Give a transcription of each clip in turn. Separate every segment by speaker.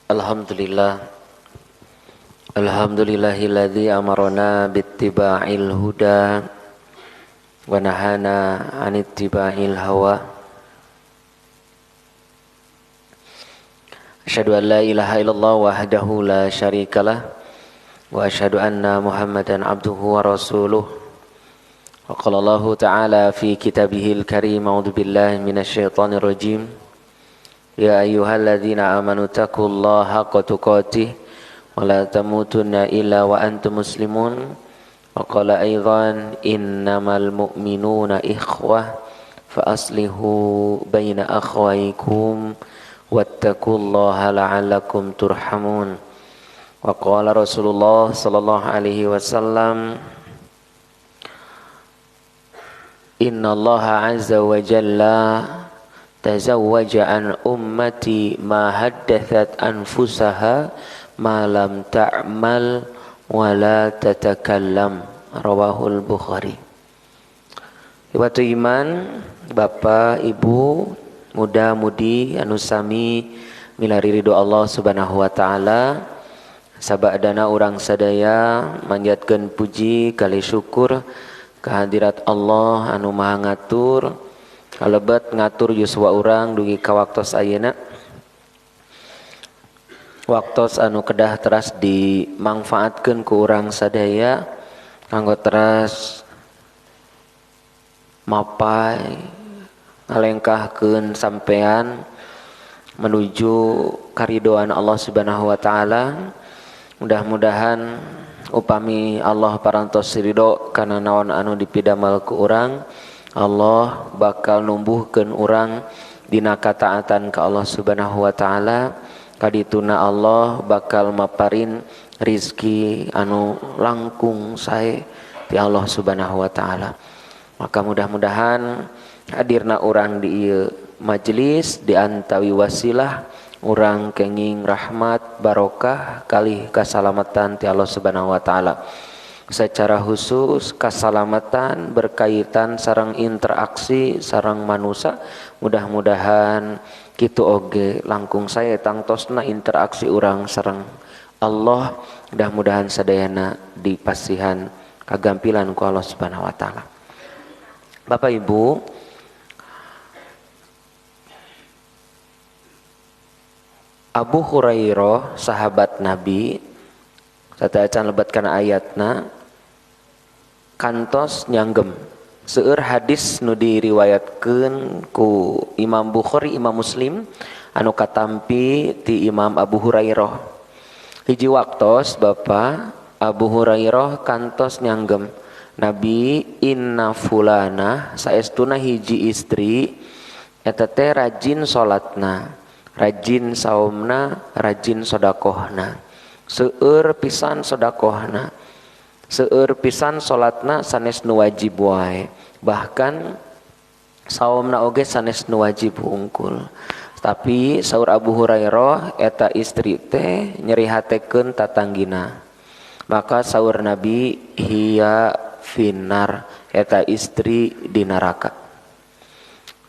Speaker 1: Alhamdulillah. Alhamdulillahilladzi amarna bittiba'il huda wa nahana 'anittiba'il hawa. Asyhadu an la ilaha illallah wahdahu la syarikalah wa asyhadu anna Muhammadan abduhu wa rasuluh. Wa qala Allahu ta'ala fi kitabihil karim, a'udzu billahi minasyaitonir rajim. Ya ayyuhalladzina amanu taqullaha haqqa tuqatih wa la tamutunna illa wa antum muslimun. Wa qala aidan innamal mu'minuna ikhwah fa aslihu baina akhwaykum wattaqullaha la'allakum turhamun. Wa qala Rasulullah sallallahu alaihi wasallam, innallaha azza wa jalla tazawwaja an ummati ma haddathat anfusaha ma lam ta'mal wa la tatakallam. Rawahul Bukhari. Iwatu iman, bapak, ibu, muda-mudi anu sami milari ridho Allah Subhanahu wa taala. Sabadana urang sadaya manjatkeun puji kali syukur kehadirat Allah anu maha ngatur kalebet ngatur yuswa urang dugi ka waktos ayeuna, waktos anu kedah teras dimangfaatkeun ku urang sadaya kanggo teras mapai ngalengkahkeun sampean menuju karidoan Allah Subhanahu wa taala. Mudah-mudahan upami Allah parantos ridho kana naon anu dipidamel ku urang, Allah bakal numbuhkeun urang dina kataatan ka Allah Subhanahu wa taala. Kadituna Allah bakal maparin rizki anu langkung sae ti Allah Subhanahu wa taala. Maka mudah-mudahan hadirna urang di ieu majelis diantawi wasilah urang kenging rahmat barokah kalih kasalamatan ti Allah Subhanahu wa taala. Secara khusus kasalamatan berkaitan sareng interaksi sareng manusia, mudah-mudahan kitu oge langkung saya tangtosna interaksi urang sareng Allah, mudah-mudahan sadayana dipasihan kagampilan ku Allah Subhanahu wa taala. Bapak Ibu, Abu Hurairah sahabat Nabi, sateuacan lebat kana ayatna, kantos nyanggem seueur hadis nu diriwayatkeun ku Imam Bukhari, Imam Muslim anu katampi ti Imam Abu Hurairah. Hiji waktos Bapak Abu Hurairah kantos nyanggem, Nabi, inna fulana saestuna hiji istri eta teh rajin salatna, rajin saumna, rajin sodakohna, seueur pisan sodakohna, seueur pisan salatna sanes nu wajib wae, bahkan saumna oge sanes nu wajib hungkul. Tapi saur Abu Hurairah eta istri teh nyeri hatekeun tatanggina. Maka saur Nabi, hiya finnar, eta istri di neraka.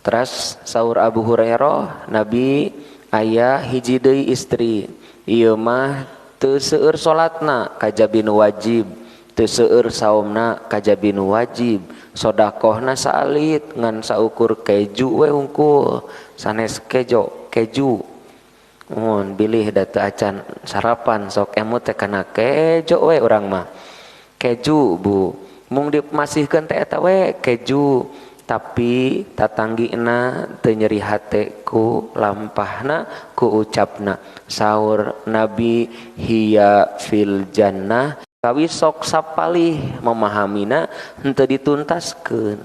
Speaker 1: Terus saur Abu Hurairah, Nabi, aya hiji deui istri ieu mah teu seueur salatna kajabi nu wajib, teu seueur saumna kajabi nu wajib, sodakohna saalit ngan saukur keju we hungkul, sanes kejo keju. Mun bilih da teu acan sarapan sok emut teh kana kejo we urang mah. Keju bu, mung dimasihkeun teh eta we keju, tapi tatanggina teu nyeri hate ku lampahna ku ucapna. Saur Nabi, hiya fil jannah. Kawi sok sapalih memahamina henteu dituntaskeun.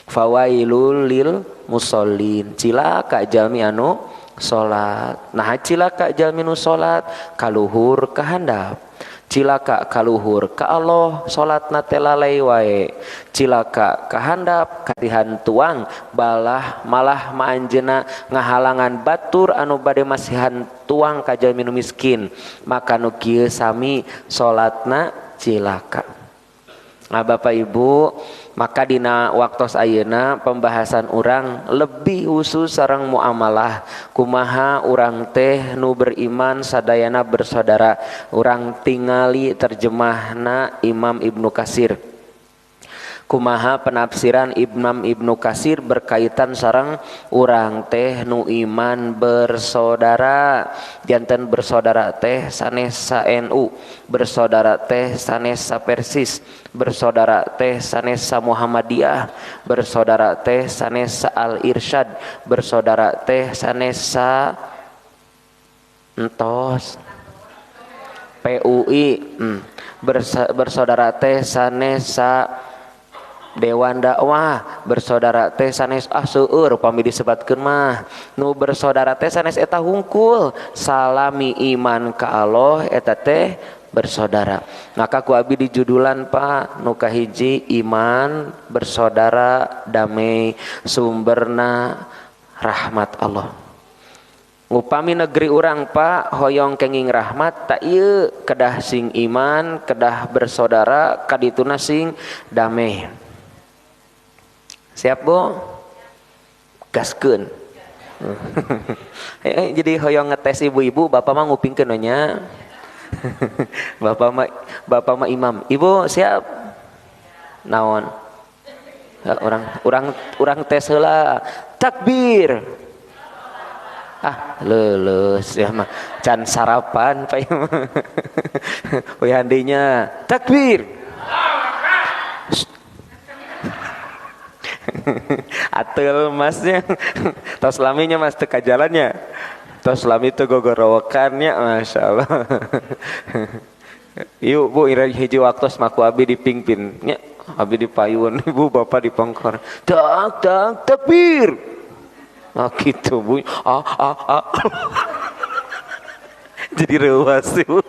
Speaker 1: Fawailul lil musallin, cilaka jalmi anu salat. Nah cilaka jalmi nu salat kaluhur ka handap, cilaka kaluhur ka Allah salatna teh lalai wae, cilaka kahandap katihan tuang balah malah maanjeuna ngahalangan batur anu bade masihan tuang ka jalmi nu miskin. Maka nu kieu sami salatna cilaka. Nah, Bapak Ibu, maka dina waktos ayeuna pembahasan urang lebih khusus sareng muamalah. Kumaha urang teh nu beriman sadayana bersaudara. Urang tingali terjemahna Imam Ibnu Katsir. Kumaha penafsiran Imam Ibnu Katsir berkaitan sareng urang teh nu iman bersaudara. Janten bersaudara teh sanes sa NU, bersaudara teh sanes sa Persis, bersaudara teh sanes sa Muhammadiyah, bersaudara teh sanes sa Al Irsyad, bersaudara teh sanes sa entos PUI, bersaudara teh sanes sa Dewan Dakwah, bersaudara teh sanes ah seueur upami disebatkeun mah. Nu bersaudara teh sanes eta hungkul, salami iman ka Allah eta teh bersaudara. Maka ku abi dijudulan Pak, nu kahiji iman bersaudara damai, sumberna rahmat Allah. Upami negeri urang Pak hoyong kenging rahmat tak ieu kedah sing iman, kedah bersaudara, kadituna sing damai. Siap Bu? Gaskeun. Jadi hoyong ngetes ibu-ibu, bapak mah ngupingkeun we nya. Bapak mah imam. Ibu siap? Naon? Urang tes heula. Takbir. Ah, leuleus ya mah. Can sarapan Pak imam. Wihandinya takbir. Atel masnya, tos laminya mas teka jalannya, tos lami teu gogorowokannya, masya Allah. Ibu bu hiji waktos maku abi dipingpin, nya abi dipayun, ibu bapak dipongkor, tak tak takbir, nah gitu bu, ah ah ah, jadi reuas ibu,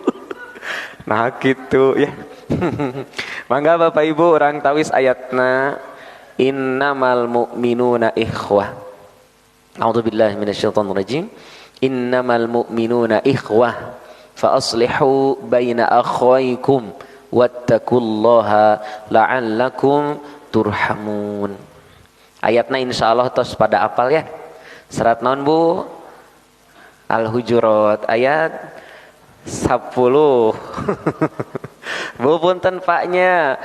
Speaker 1: nah gitu ya. Mangga bapak ibu orang tawis ayatna. Innamal mu'minuna ikhwah. A'udzubillahi minasyaitonir rajim. Innamal mu'minuna ikhwah fa aslihu baina akhwaykum wattaqullaha la'allakum turhamun. Ayatna insyaallah tos pada apal ya. Surat naon Bu? Al-Hujurat ayat 10. Bu punten paknya.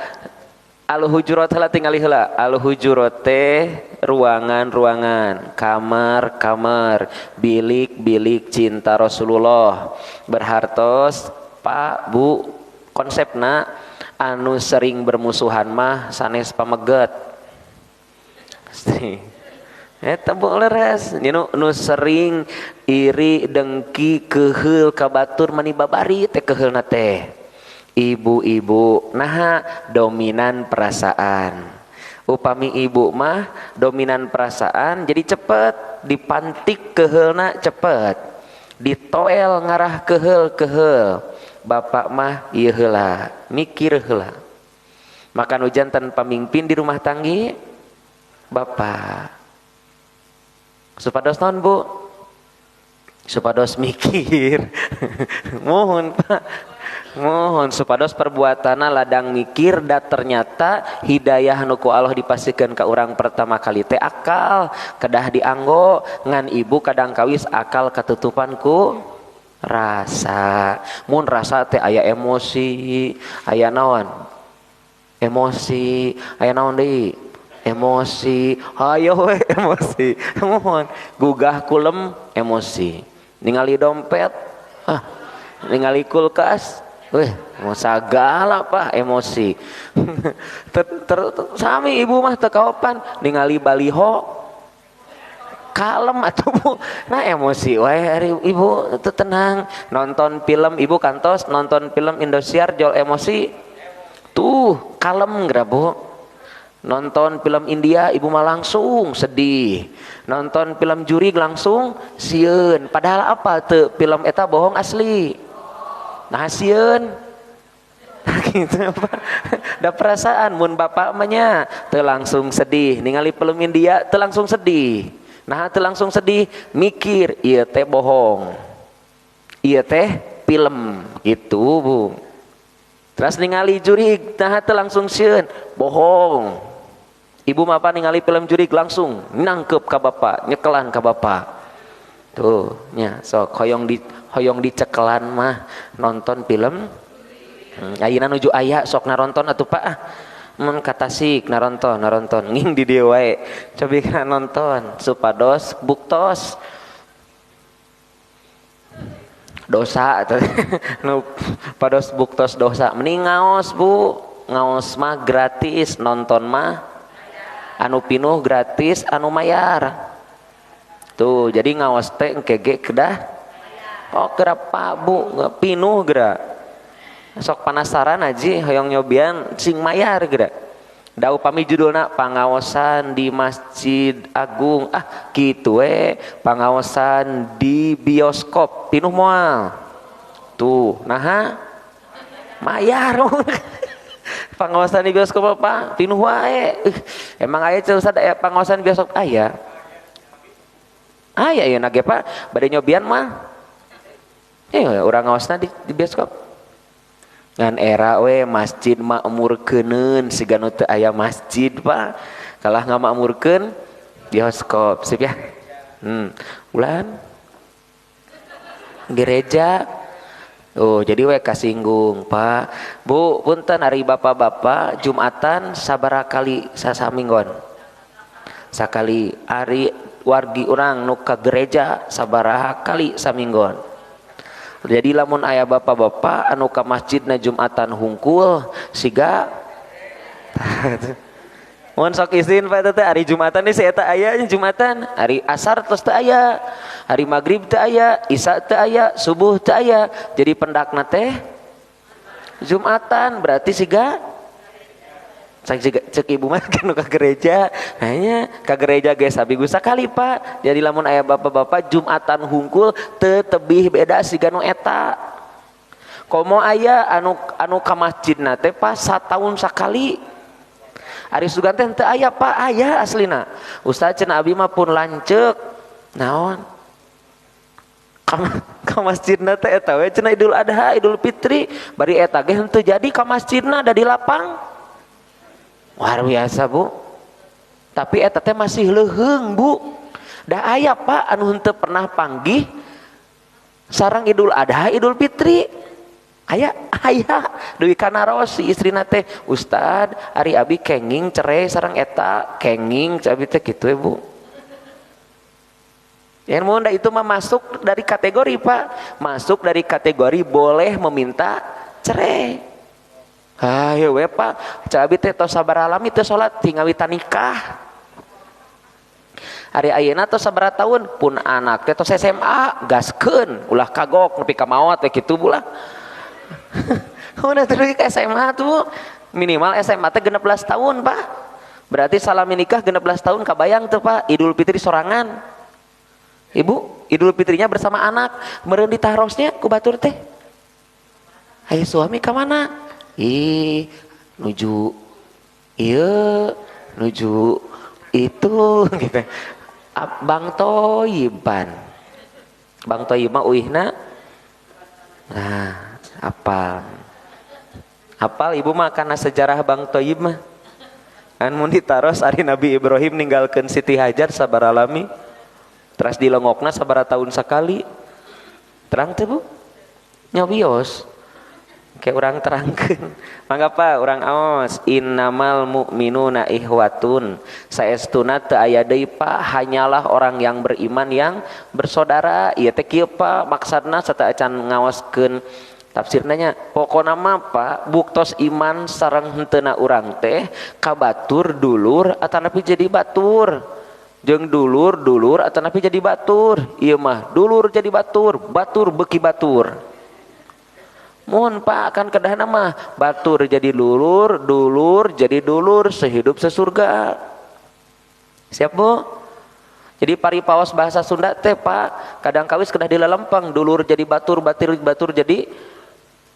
Speaker 1: Al-Hujurat heula tingali heula. Al-Hujurat teh ruangan-ruangan, kamar-kamar, bilik-bilik cinta Rasulullah. Berhartos Pak Bu konsepna anu sering bermusuhan mah sanes pameget. Eta bu leres, nu sering iri dengki keheul ka batur mani babari teh keheulna teh. Ibu-ibu naha dominan perasaan. Upami ibu mah dominan perasaan jadi cepet dipantik keheulna cepet, ditoel ngarah keheul-keheul. Bapak mah ieu heula, mikir heula. Maka nu janten pamimpin di rumah tanggi bapak. Supados naon Bu? Supados mikir. Mohon Pak. Mohon supados perbuatana ladang mikir da ternyata hidayah nu ku Allah dipasihkeun ka urang pertama kali teh akal kedah dianggo ngan ibu kadang kawis akal katutupan ku rasa. Mun rasa teh aya emosi, aya naon? Emosi, aya naon deui? Emosi, hayo we emosi. Mohon gugah kulem emosi. Ningali dompet, ah, ningali kulkas, weh, mau sagala pak emosi. Sami ibu mah teu kaopan ningali baliho kalem atuh Bu. Nah emosi wae ari ibu teu tenang. Nonton film ibu kantos nonton film Indosiar jol emosi. Tuh kalem geura Bu. Nonton film India ibu mah langsung sedih. Nonton film jurig langsung sieun. Padahal apa teu film eta bohong asli. Nah sieun. Gitu apa? Da perasaan mun bapak mah nya teu langsung sedih. Ningali film India teu langsung sedih. Nah teu langsung sedih, mikir ieu teh bohong. Ieu teh film gitu Bu. Terus ningali jurig nah teu langsung sieun, bohong. Ibu mah apa ningali film jurig langsung nangkep ka bapak, nyekelan ka bapak. Tuh nya sok hoyong dicekelan mah nonton film. Ayeuna nuju aya sok naronton atuh Pak ah. Mun ka Tasik naronton nging di dieu wae. Cobi kana nonton supados buktos dosa nu pados buktos dosa mending ngaos Bu, ngaos mah gratis, nonton mah anu pinuh gratis, anu mayar. Tuh, jadi ngaos teh engke ge kedah. Oh, geura Pak Bu, pinuh geura. Sok penasaran aja hoyong nyobian sing mayar geura. Da upami judulna pangaosan di Masjid Agung, ah kitu we, pangaosan di bioskop pinuh moal. Tuh, naha mayar. Pangaosan di bioskop apa? Pinuh wae. Emang aya teu Ustaz aya pangaosan bioskop aya. Aya ieu na ge Pak, bade nyobian mah. Urang ngaosna di bioskop. Ngan era we masjid makmurkeuneun siga nu teu aya masjid Pak. Kalah ngamakmurkeun bioskop sip ya. Ulan gereja. Oh, jadi we kasinggung Pak. Bu, punten ari bapak-bapak Jumatan sabaraha kali sasaminggon? Sakali. Ari wargi urang nu ka gereja sabaraha kali saminggon? Jadi lamun aya bapak-bapak anu ka masjidna Jumatan hungkul siga mun sok izin Pak teh ari Jumatan si eta aya Jumatan, ari asar terus teu aya, ari magrib teu aya, isya teu aya, subuh teu aya. Jadi pendakna teh Jumatan berarti siga cek ibu mah kan ka gereja, hanya ka gereja ge sabigu sakali Pak. Jadi lamun aya bapak-bapak Jumatan hungkul teu tebih beda siga nu eta. Komo aya anu ka masjidna teh Pak sataun sakali. Ari sugan teh teu aya Pak, aya aslina. Ustaz cenah abi mah pun lanceuk. Naon? Ka masjidna teh eta we cenah Idul Adha, Idul Fitri, bari eta ge henteu jadi ka masjidna da di lapang. Luar biasa Bu. Tapi eta teh masih leuheung Bu. Da aya Pak anu henteu pernah panggih sareng Idul Adha, Idul Fitri. Aya aya deui ka naros si istrina teh, Ustad, ari abi kenging cerai sareng eta, kenging abi teh kitu we Bu. Yang mun itu mah masuk dari kategori Pak, masuk dari kategori boleh meminta cerai. Hayo we Pak, cabi teh tos sabaraha lami teh salat tingawitan nikah. Ari ayeuna tos sabaraha tahun pun anak teh tos SMA gaskeun ulah kagok nepi ka maot we kitu bulah. Udah terus ke SMA tuh minimal SMA teh 16 tahun Pak. Berarti salami nikah 16 tahun kabayang tuh Pak, Idul Fitri sorangan. Ibu, Idul Fitrinya bersama anak, meureun ditarosnya ku batur teh. Hayo suami ka mana? Ih, nuju ieu, nuju itu gitu. Bang Toyiban. Bang Toyib mah uihna. Nah, apal. Apal ibu mah karena sejarah Bang Toyib mah. Kan mun ditaros ari Nabi Ibrahim ninggalkeun Siti Hajar sabaraha lami. Teras dilongokna sabaraha tahun sekali. Terang teh Bu? Nyobios. Kayak orang terangkeun. Mangga Pak, urang aos innamal mu'minuna ihwatun. Saestuna teu aya deui Pak, hanyalah orang yang beriman yang bersaudara. Ieu teh kieu Pak, maksudna sateuacan ngaoskeun tafsirna nya. Pokona mah Pak, buktos iman sareng henteuna urang teh ka batur dulur atanapi jadi batur. Jeung dulur dulur atanapi jadi batur. Ieu mah dulur jadi batur, batur beuki batur. Mohon Pak, kan kedahna mah batur jadi dulur, dulur jadi dulur, sehidup sesurga. Siap Bu? Jadi paripaos bahasa Sunda teh Pak, kadang kawis kedah dilalempeng, dulur jadi batur, batur batur jadi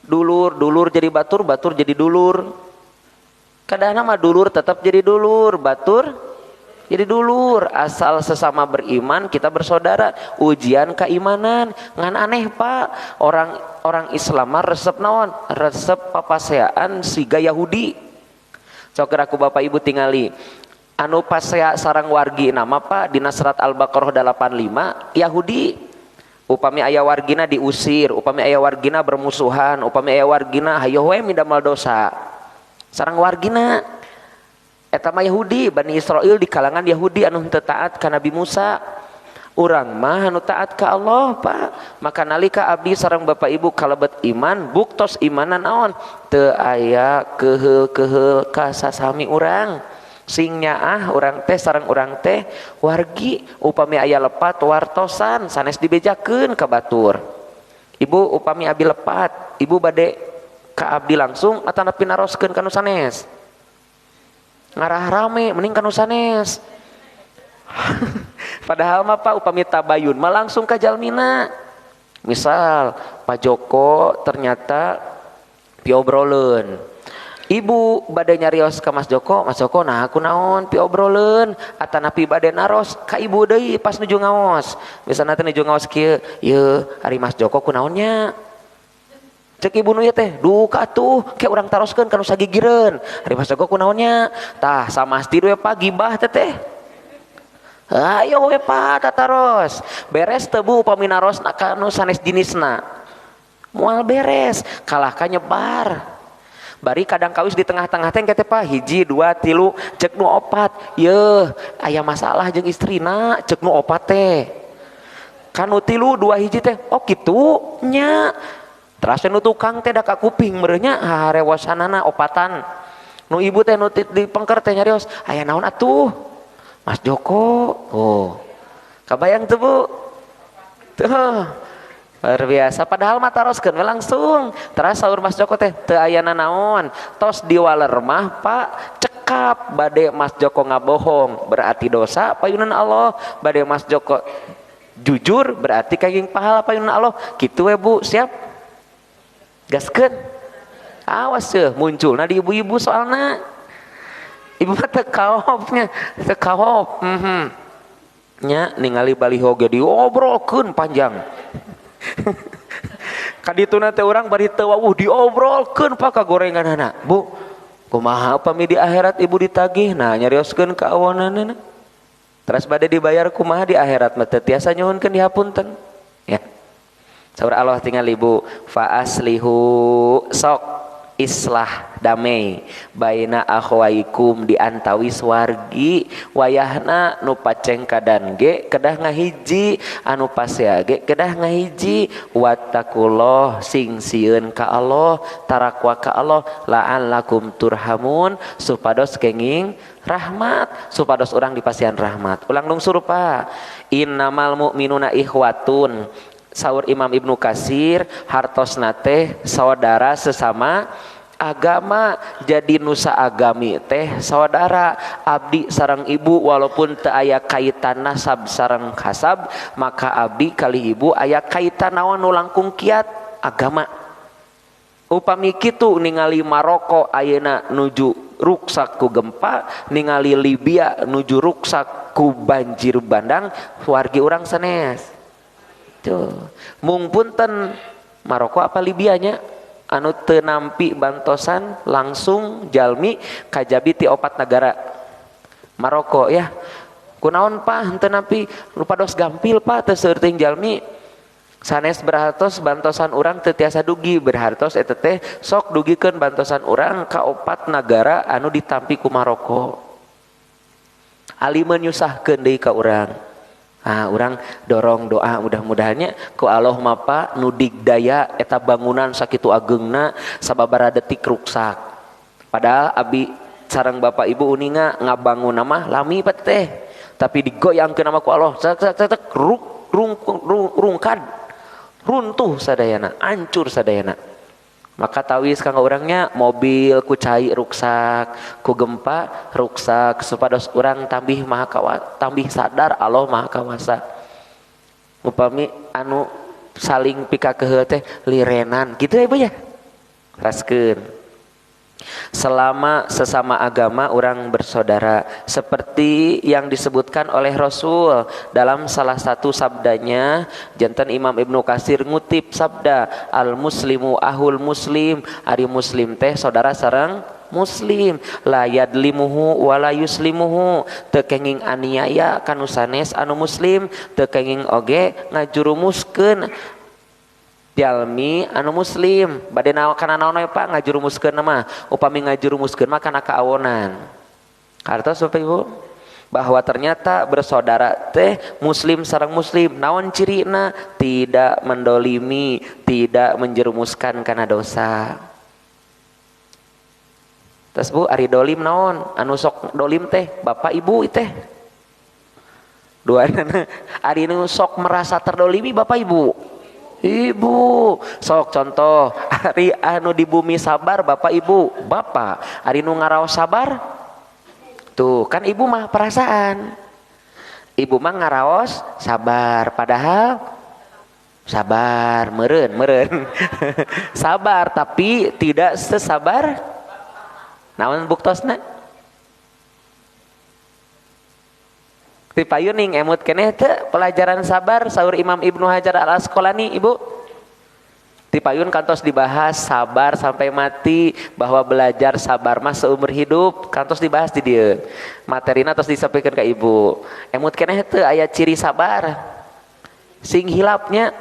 Speaker 1: dulur, dulur jadi batur, batur jadi dulur. Kadahna mah dulur tetap jadi dulur, batur. Jadi dulur, asal sesama beriman kita bersaudara. Ujian keimanan ngan aneh Pak, orang Islam mah resep naon? Resep papaseaan siga Yahudi. Sok aku Bapak Ibu tingali anu pasea sarang wargi nama Pak dina surat Al-Baqarah 85 Yahudi. Upami aya wargina diusir, upami aya wargina bermusuhan, upami aya wargina hayo we midamal dosa. Sarang wargina eta mah Yahudi, Bani Israel di kalangan Yahudi anu henteu taat ka Nabi Musa. Urang mah anu taat ka Allah Pak. Maka nalika abdi sareng Bapak Ibu kalebet iman, buktos imanan naon? Teu aya keheul-keheul ka sasami urang. Sing nyaah urang teh sareng urang teh wargi, upami aya lepat wartosan sanes dibejakeun ka batur. Ibu upami abi lepat, ibu bade ka abdi langsung atanapi naroskeun ka nu sanes? Ngarah rame mending ka nu sanes. Padahal mah Pak upami tabayun mah langsung ka jalmina. Misal Pak Joko ternyata piobroleun. Ibu bade nyarios ka Mas Joko, Mas Joko nah aku naon piobroleun atanapi bade naros ka ibu deui pas nuju ngaos. Misalna teh nuju ngaos kieu, yeuh ari Mas Joko kunaon nya? Cek ibu nu ieu teh, duka atuh ke urang taroskeun ka nu sagigireun. Ari Mas Joko kunaon nya? Tah samasti we Pak gibah teh teh. Ayo we Pak tataros. Beres teu Bu upami naros ka nu sanes jinisna. Moal beres, kalah ka nyebar. Bari kadang kawis di tengah-tengah teh engke teh Pak hiji dua tilu cek nu opat. Yeuh aya masalah jeung istrina cek nu opat teh. Kanu tilu dua hiji teh oh kitu nya. Teras nu tukang teh da ka kuping meureunnya harewasanana opatan. Nu ibu teh nu di pengker teh nyarios aya naon atuh? Mas Joko. Oh. Kabayang teu Bu? Tuh. Luar biasa padahal mah taroskeun we langsung. Teras saur Mas Joko teh teu aya nanaon. Tos diwaler mah Pak cekap bade Mas Joko ngabohong berarti dosa payunan Allah, bade Mas Joko jujur berarti kenging pahala payunan Allah. Kitu we Bu, siap? Gaskeun. Awas seuh munculna di ibu-ibu soalna. Ibu mah teu kaopnya, teu kaop. Nya ningali baliho ge diobrolkeun panjang. Kadituna teh urang bari teu wawuh diobrolkeun Pak ka gorenganana. Bu, kumaha upami di akhirat ibu ditagih? Nah nyarioskeun ka awonanana. Teras bade dibayar kumaha di akhirat mah teu tiasa nyuhunkeun dihapunten. Ya. Saur Allah tinggal ibu fa aslihu sok islah damai baina akhwaikum di antawis wargi wayahna nu pacengkadan ge kedah ngahiji anu pasea ge kedah ngahiji wattaqullah sing sieun ka Allah tarakwa ka Allah la'allakum turhamun supados kenging rahmat supados urang dipasihan rahmat. Ulang lungsur Pak, innamal mu'minuna ikhwatun. Saur Imam Ibnu Kasir hartosna teh saudara sesama agama, jadi nusa agami teh saudara abdi sareng ibu walaupun teu aya kaitan nasab sareng kasab maka abdi kali ibu aya kaitan naon nu langkung kiat agama. Upami kitu ningali Maroko ayeuna nuju ruksak ku gempa, ningali Libya nuju ruksak ku banjir bandang, wargi urang sanes. Tuh. Mung punten Maroko apa Libyanya anu teu nampi bantosan langsung jalmi kajabi ti opat negara. Maroko ya. Kunaon Pak henteu nampi lupados gampil Pak teu seueur teuing jalmi. Sanes berhartos bantosan urang teu tiasa dugi, berhartos eta teh sok dugikeun bantosan urang ka opat nagara anu ditampi ku Maroko. Ali menyusahkeun deui ka urang. Ah, urang dorong doa mudah-mudahannya ku Allah mapa nu digdaya eta bangunan sakitu ageungna sababaraha detik ruksak. Padahal abi sareng bapak ibu uninga ngabangun mah lami pak teh, tapi digoyangkeun sama ku Allah cek cek cek ruk rung, rung, rungkad runtuh sadayana, hancur sadayana. Maka tawis kanggo urangnya mobil ku cai ruksak, ku gempa ruksak supados urang tambih maha kawa, tambih sadar Allah maha kawasa. Upami anu saling pika keheul teh lirenan gitu ya Bu ya. Raskeun. Selama sesama agama orang bersaudara, seperti yang disebutkan oleh Rasul dalam salah satu sabdanya. Janten Imam Ibnu Katsir ngutip sabda al muslimu ahul muslim, ari muslim teh saudara sareng muslim, la yadlimuhu wala yuslimuhu, teu kenging aniaya kanu sanes anu muslim, teu kenging oge ngajurumuskeun jalmi anu muslim. Bade kana naon we Pak ngajurumuskeun mah? Upami ngajurumuskeun mah kana kaawonan. Kartos Bapak Ibu, bahwa ternyata bersaudara teh muslim sareng muslim, naon cirina? Tidak mendolimi, tidak menjerumuskan kana dosa. Terus Bu, ari dolim naon? Anu sok dolim teh bapak ibu teh. Dua ari nu sok merasa terdolimi bapak ibu. Ibu, sok contoh ari anu di bumi sabar bapak ibu, bapak. Ari nu ngaraos sabar, tuh kan ibu mah perasaan. Ibu mah ngaraos sabar, padahal sabar meureun meureun. Sabar tapi tidak sesabar. Naon buktosna? Tipayuning emut keneh teu pelajaran sabar saur Imam Ibnu Hajar Al Asqalani ibu. Tipayun kantos dibahas sabar sampai mati, bahwa belajar sabar mah seumur hidup kantos dibahas di dieu. Materina tos disampaikan ka ibu. Emut keneh teu aya ciri sabar. Sing hilapnya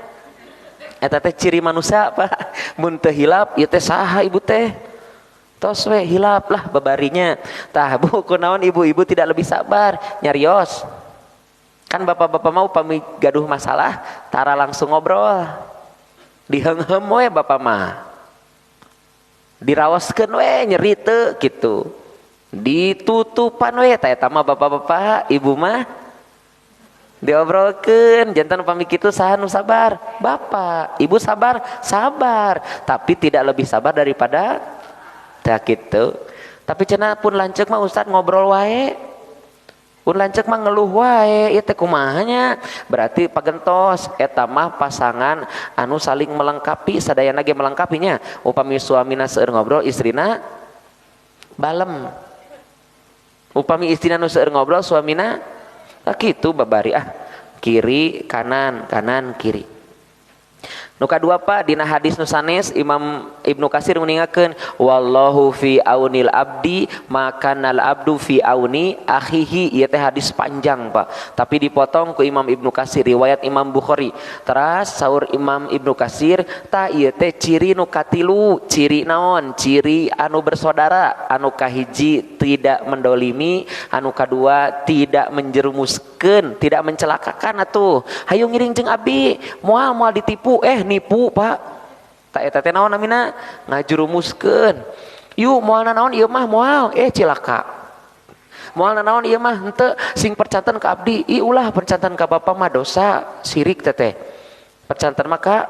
Speaker 1: eta teh ciri manusia Pak. Mun teu hilap ieu teh saha ibu teh? Tos we hilap lah babarinya. Tah Bu, kunaon ibu-ibu tidak lebih sabar nyarios? Kan bapak-bapak mau pami gaduh masalah tara langsung ngobrol. Diheungheum we bapak mah. Diraoskeun we nyeri teu kitu. Ditutupan we tah eta mah bapak-bapak, ibu mah diobrolkeun. Janten upami kitu saha nu sabar? Bapak. Ibu sabar, sabar, tapi tidak lebih sabar daripada tah kitu. Tapi cenah pun lanceuk mah Ustaz ngobrol wae. Pun lanceuk mah ngeluh wae, ieu teh kumaha nya? Berarti pagentos eta mah pasangan anu saling melengkapi, sadayana ge melengkapinya. Upami suamina seueur ngobrol, istrina balem. Upami istrina nu seueur ngobrol, suamina tah kitu babari ah. Kiri kanan, kanan kiri. Nu kadua Pak, dina hadis nu sanes Imam Ibnu Katsir nguningakeun wallahu fi aunil abdi makanal abdu fi auni akhihi. Ieu teh hadis panjang Pak, tapi dipotong ku Imam Ibnu Katsir, riwayat Imam Bukhari. Teras saur Imam Ibnu Katsir tah ieu teh ciri nu katilu, ciri naon? Ciri anu bersaudara, anu kahiji tidak mendolimi, anu kadua tidak menjerumuskeun, tidak mencelakakan atuh. Hayu ngiring jeung abi, moal moal ditipu, nipu Pak. Tak eta teh naon namina? Ngajurumuskeun. Yuk moal nanaon ieu mah moal, cilaka. Moal nanaon ieu mah henteu, sing percanten ka abdi, ih ulah percanten ka bapa mah dosa, sirik teteh. Percanten mah ka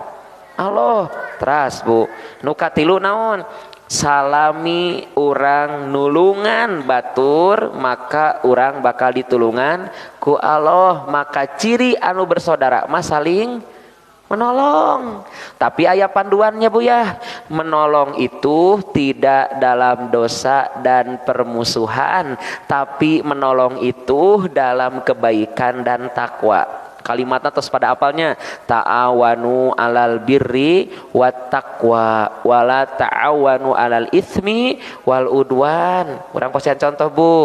Speaker 1: Allah. Teras Bu, nu katilu naon? Salami urang nulungan batur maka urang bakal ditulungan ku Allah. Maka ciri anu bersaudara mah saling menolong. Tapi aya panduannya Bu ya. Menolong itu tidak dalam dosa dan permusuhan, tapi menolong itu dalam kebaikan dan takwa. Kalimatnya terus pada apalnya, ta'awanu alal birri wat taqwa wala ta'awanu alal itsmi wal udwan. Urang pasian contoh Bu.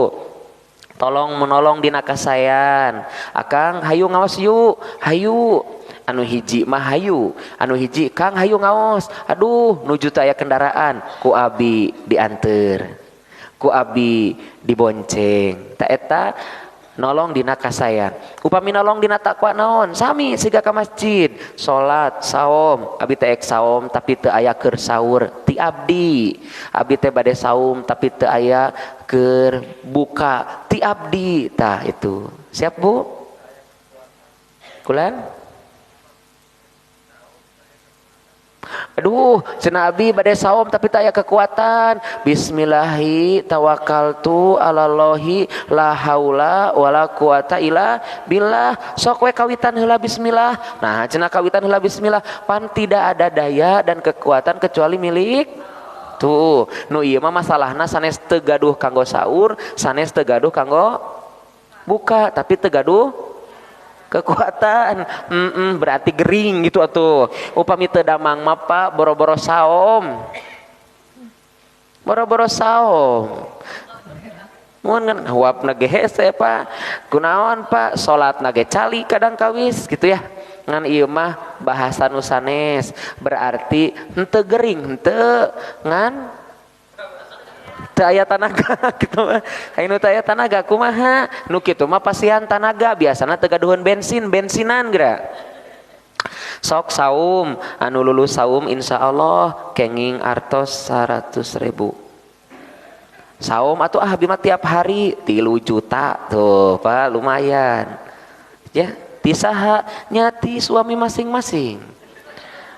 Speaker 1: Tolong menolong dina kasayan. Akang hayu ngaos yuk, hayu. Anu hiji mah hayu, anu hiji kang hayu ngaos. Aduh, nuju teu aya kendaraan, ku abi dianter, ku abi dibonceng. Ta eta nolong dina kasayan. Upami nolong dina takwa naon? Sami siga ka masjid, salat, saum. Abi teh ek saum tapi teu aya keur sahur ti abdi. Abi teh bade saum tapi teu aya keur buka ti abdi. Tah itu. Siap Bu? Kulan? Aduh, cenah abi bade saum tapi tak aya kekuatan. Bismillahi tawakkaltu alallahi la haula wala quwata illa billah. Sok we kawitan heula bismillah. Nah, cenah kawitan heula bismillah, pan tidak ada daya dan kekuatan kecuali milik. Tuh, nu ieu mah masalahna sanes teu gaduh kanggo sahur, sanes teu gaduh kanggo buka, tapi teu gaduh kekuatan. Berarti gering gitu atuh. Upami teu damang mah Pak, boro-boro saum. Boro-boro saum. Mun kan huapna ge hese Pak. Kunaon Pak, salatna ge cali kadang kawis gitu ya. Ngan ieu mah bahasa nu sanes, berarti henteu gering henteu ngan teu aya tanaga gitu mah. Aya nu teu aya tanaga kumaha? Nu kitu mah pasihan tanaga, biasana teu gaduheun bensin, bensinan geura. Sok saum, anu lulus saum insyaallah kenging artos 100.000. Saum atuh ah abi mah tiap hari 3 juta tuh Pak, lumayan. Ya, ti saha nya ti suami masing-masing.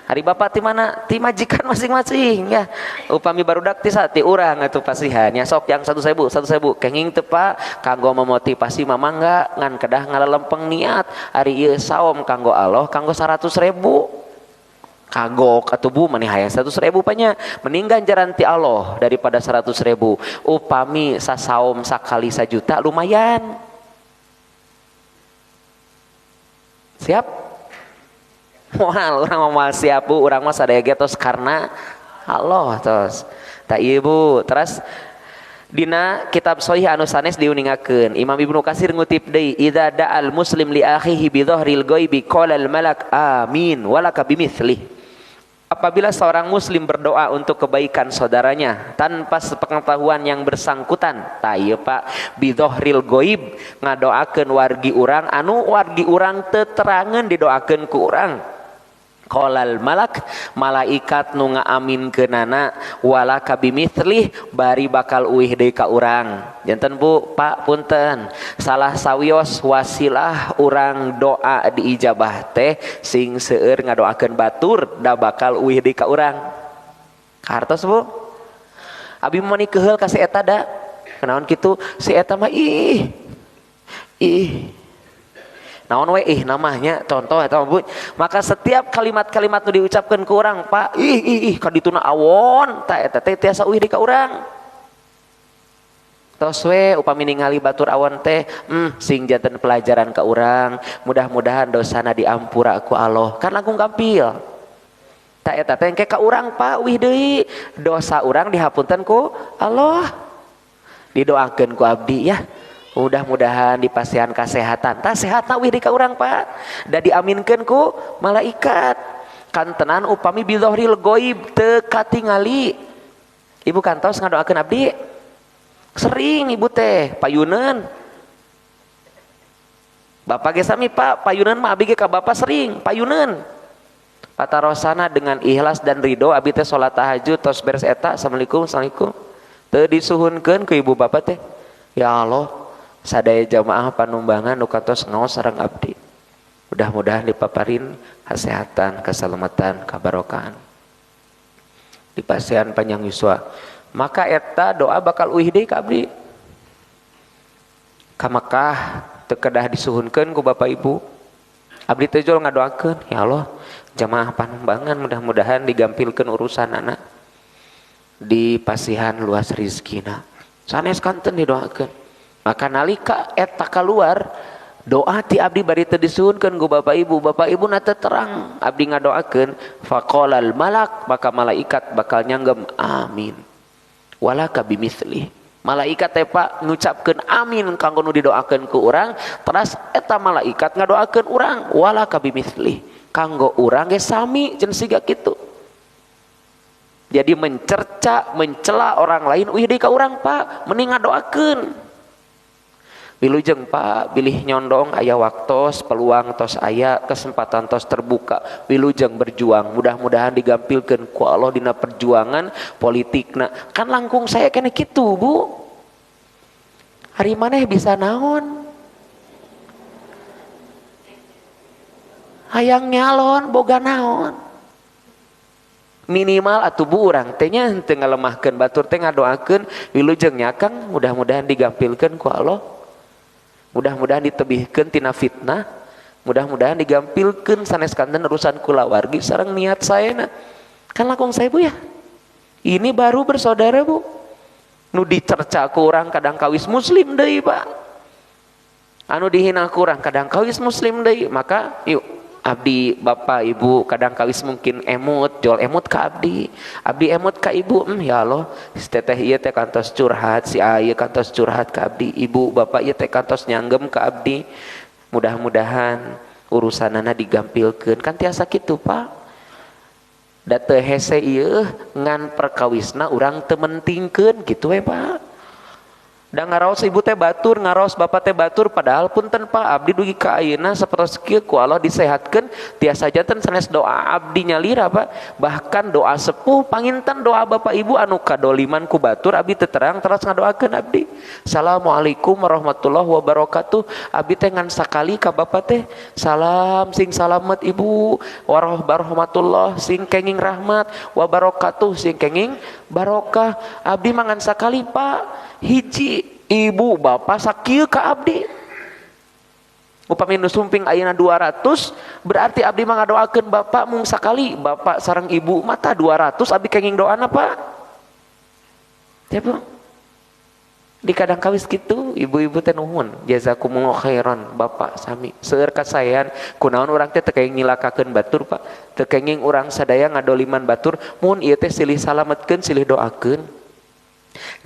Speaker 1: Hari bapak ti mana? Ti majikan masing-masing ya. Upami barudak ti saha? Ti urang atuh pasihan. Ya sok yang 1.000, 1.000 kenging teu Pak kanggo memotivasi mama enggak ngan kedah ngalalempeng niat. Ari ieu saum kanggo Allah kanggo 100.000. Kagok atuh Bu maneh hayang 100.000 panya mending ganjaran ti Allah daripada 100.000. Upami sasaum sakali 1 juta lumayan. Siap? Moal urang mah siap Bu, urang mah sadaya ge tos karena Allah tos. Ta ieu Bu, terus dina kitab sahih anu sanes diuningakeun Imam Ibnu Katsir ngutip deui idza da'al muslim li akhihi bi dhahril ghaibi qala al malak amin walaka bimithli. Apabila seorang muslim berdoa untuk kebaikan saudaranya tanpa sepengetahuan yang bersangkutan, ta ieu Pak, bi dhahril ghaib ngadoakeun wargi urang anu wargi urang teu terangeun didoakeun ku urang. Qolal malak, malaikat nu ngaaminkeunana walaka bimithlih bari bakal uih deui ka urang. Janten Bu, Pak, punten. Salah sawios wasilah urang doa diijabah teh sing seueur ngadoakeun batur da bakal uih deui ka urang. Kartos Bu? Abi mah mani keheul ka si eta da. Kunaon kitu? Si eta mah ih. Ih. Naon we ih namanya contoh eta Bu. Maka setiap kalimat-kalimat nu diucapkeun ku urang, Pak, ih ih ih ka dituna awon, ta eta teh tiasa uih deui ka urang. Tos we upami ningali batur awon teh, sing janten pelajaran ka urang, mudah-mudahan dosana diampura ku Allah. Kan langkung gampil. Ta eta teh engke ka urang, Pak, uih deui, dosa urang dihapunten ku Allah. Didoakeun ku abdi ya. Mudah-mudahan dipasihan kesehatan. Tah sehatna wih di ka urang Pak. Da diaminkeun ku malaikat. Kantenan upami bidzohril ghaib teu katingali. Ibu kantos ngadoakeun abdi? Sering ibu teh payuneun. Bapak ge sami Pak, payuneun mah abdi ge ka bapak sering payuneun. Patarosana dengan ikhlas dan ridho abdi teh salat tahajud tos beres eta assalamualaikum assalamualaikum. Teu disuhunkeun ku ibu bapak teh. Ya Allah, sadaya jamaah panumbangan nu kantos ngaos sareng abdi. Mudah-mudahan dipaparin kesehatan, keselamatan, kabarokahan. Dipasihan panjang yuswa. Maka eta doa bakal uih deui ka abdi. Ka Mekah teu kedah disuhunkeun ku bapak ibu. Abdi teh jol ngadoakeun, ya Allah, jamaah panumbangan mudah-mudahan digampilkeun urusanana. Dipasihan luas rizkina. Sanes kanten didoakeun. Maka nalika eta keluar doa ti abdi bari teu disuhunkeun ku bapak ibu, bapak ibu na teu terang abdi ngadoakeun faqalal malak, maka malaikat bakal nyanggem amin walaka bimithli. Malaikat teh Pak ngucapkeun amin kanggo nu didoakeun ku urang, teras eta malaikat ngadoakeun urang walaka bimithli, kanggo urang ge sami jeung siga kitu. Jadi mencerca, mencela orang lain uih deui ka urang Pak, mending ngadoakeun. Wilujeng Pak, bilih nyondong aya waktos, peluang tos aya, kesempatan tos terbuka. Wilujeng berjuang, mudah-mudahan digampilkeun ku Allah dina perjuangan politikna. Kan langkung saya kene kitu, Bu. Hari maneh bisa naon? Hayang nyalon boga naon? Minimal atuh Bu urang teh nya henteu ngalemahkeun batur teh ngadoakeun wilujeng nya Kang, mudah-mudahan digampilkeun ku Allah. Mudah-mudahan ditebihkeun tina fitnah, mudah-mudahan digampilkeun sanes kanten urusan kulawargi sareng niat saena. Kan langkung saya Bu ya. Ini baru bersaudara bu. Nu dicerca ku urang kadang kawis muslim deui Pak. Anu dihina ku urang kadang kawis muslim deui. Maka yuk abdi bapak ibu kadang kawis mungkin emut, jol emut ka abdi, abdi emut ka ibu. Ya Allah, si teteh ieu teh kantos curhat, si ieu kantos curhat ka abdi, ibu bapak ieu teh kantos nyanggem ka abdi. Mudah-mudahan urusanana digampilkeun kan tiasa kitu Pak. Da teu hese ieu ngan perkawisna urang teu mentingkeun kitu we Pak. Da ngaraos ibu teh batur, ngaraos bapak teh batur, padahal punten Pak, abdi dugi ka ayeuna sapertos kieu ku Allah disehatkeun tiasa janten sanes doa abdi nyalira Pak. Bahkan doa sepuh panginten doa bapak ibu anu kadoliman ku batur abdi teu terang teras ngadoakeun abdi. Assalamualaikum warahmatullahi wabarakatuh. Abdi teh ngan sakali ka bapak teh salam sing salamet ibu, warahmatullah sing kenging rahmat, wabarakatuh sing kenging barokah. Abdi mah ngan sakali Pak. Hiji ibu bapak sakieu ka abdi. Upami nu sumping ayeuna 200 berarti abdi mah ngadoakeun bapak mung sakali, bapak sareng ibu mata 200 abdi kenging doana Pak. Teh Bu. Di kadang kawis kitu ibu-ibu teh nuhun jazakumullah khairan bapak sami seueur kasaean kunaon urang teh teu kenging nyilakakeun batur Pak, teu kenging urang sadaya ngadoliman batur mun ieu teh silih salametkeun silih doakeun.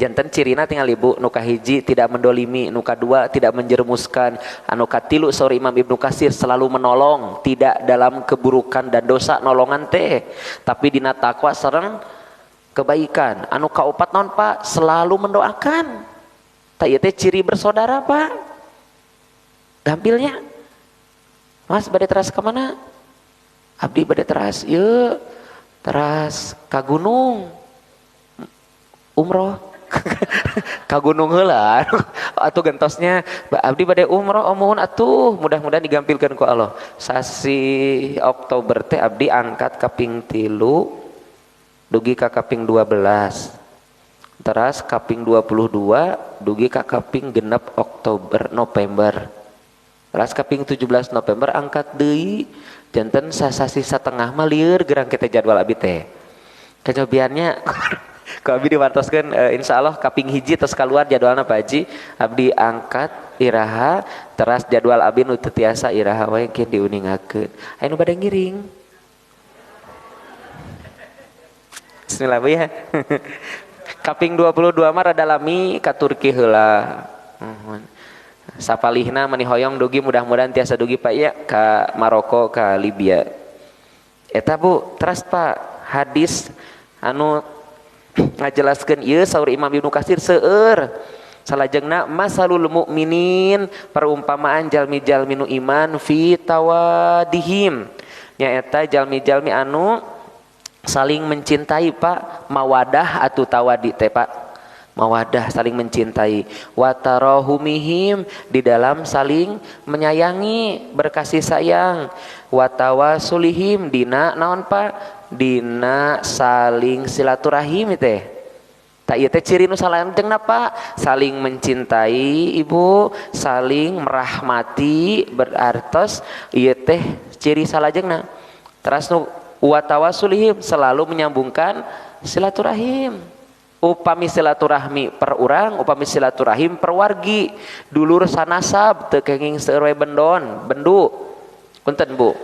Speaker 1: Janten cirina tinggal ibu nu kahiji tidak mendolimi, nu kadua tidak menjerumuskan, anu katilu saur Imam Ibnu Katsir selalu menolong, tidak dalam keburukan dan dosa nolongan teh, tapi dina takwa sareng kebaikan. Anu kaopat naon Pak, selalu mendoakan. Tah ieu teh ciri bersaudara Pak. Gampilnya. Mas bade teras ka mana? Abdi bade teras ieu teras ka gunung. Umroh ka gunung heula atuh gentosnya abdi bade umroh omohun atuh mudah-mudahan digampilkeun ku Allah. Sasi Oktober teh abdi angkat kaping 3 dugi ka kaping 12. Teras kaping 22 dugi ka kaping 6 Oktober November. Teras kaping 17 November angkat deui janten sasasi satengah mah lieur gerang kita jadwal abdi teh. Kacobiannya ku abdi diwartoskeun insyaallah kaping hiji tos kaluar jadwalna Pak Haji, abdi angkat iraha teras jadwal abdi nu teu tiasa iraha wae engke diuningakeun. Aya nu bade ngiring. Bismillah Bu ya. Kaping 22 mah rada lami ka Turki heula. Sapalihna mani hoyong dugi mudah-mudahan tiasa dugi Pak ya ka Maroko ka Libya. Eta Bu, teras Pak hadis anu ngajelaskeun ieu saur Imam Ibnu Katsir seueur salajengna masalul mukminin perumpamaan jalmi-jalmi nu iman fi tawadihim nyaeta jalmi-jalmi anu saling mencintai Pak, mawadah atau tawadi teh Pak, mawadah saling mencintai, watarahumihim di dalam saling menyayangi berkasih sayang, watawasulihim dina naon Pak, dina saling silaturahim teh. Tak ieu teh ciri nu salajengna Pak, saling mencintai ibu, saling merahmati berartos ieu teh ciri salajengna. Teras nu watawasulihim selalu menyambungkan silaturahim. Upami silaturahmi per urang, upami silaturahim per wargi, dulur sanasab teu kenging seueur we bendon, bendu. Punten Bu.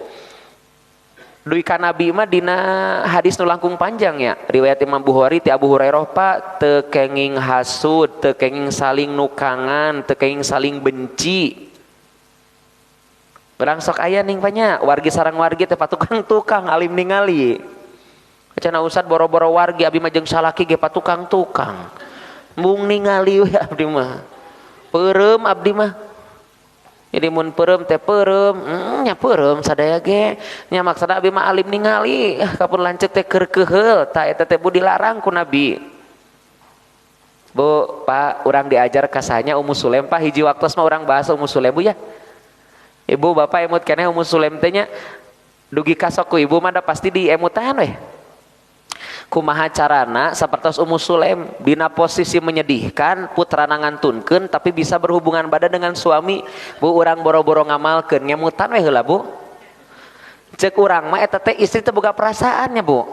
Speaker 1: Duwi ka Nabi mah dina hadis nu langkung panjang ya, riwayat Imam Bukhari ti Abu Hurairah Pak, teu kenging hasud, teu kenging saling nukangan, teu kenging saling benci. Urang sok aya ning banyak wargi sareng wargi teh patukang-tukang alim ningali. Cenah ustad boro-boro wargi abi mah jeung salaki ge patukang-tukang. Mung ningali we abdi mah. Peureum abdi mah. Jadi mun peureum teh peureum, nya peureum sadaya ge. Nya maksudna abi mah alim ningali, kapun lanceuk teh keur keuheul, tah eta teh bu dilarang ku Nabi. Bu, Pak, urang diajar kasanya Ummu Sulaim Pak, hiji waktos mah urang bahas Ummu Sulaim Bu ya. Ibu bapak emut keneh Ummu Sulaim teh nya dugi kasok ku ibu mah da pasti diemutan weh. Kumaha carana sapertos Ummu Sulaim dina posisi menyedihkan putrana ngantunkeun tapi bisa berhubungan badan dengan suami. Bu urang boro-boro ngamalkeun ngemutan we heula Bu. Ceuk urang mah eta teh istri teh boga perasaannya Bu.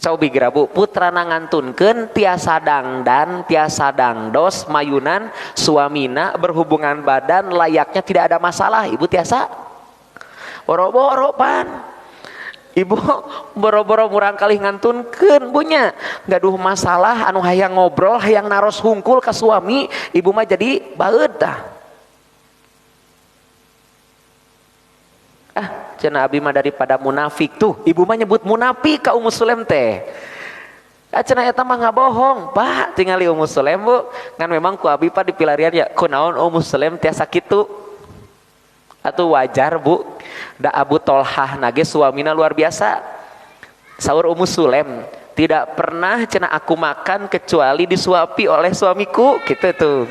Speaker 1: Cobi gerabu putrana ngantunkeun tiasa dangdan tiasa dangdos mayunan suamina berhubungan badan layaknya tidak ada masalah. Ibu tiasa boro-boro pan. Ibu boro-boro murang kali ngantunkeun bunya gaduh masalah anu hayang ngobrol hayang naros hungkul ka suami ibu mah jadi baeud tah. Ah cenah abi mah daripada munafik tuh ibu mah nyebut munafik ka Ummu Sulaim teh. Ah cenah eta mah ngabohong Pak tingali Ummu Sulaim Bu ngan memang ku abi Pak dipilarian ya kunaon Ummu Sulaim tiasa kitu. Atuh wajar Bu. Da Abu Tolhah nage suamina luar biasa. Saur Ummu Sulaim tidak pernah cenah aku makan kecuali disuapi oleh suamiku gitu tuh.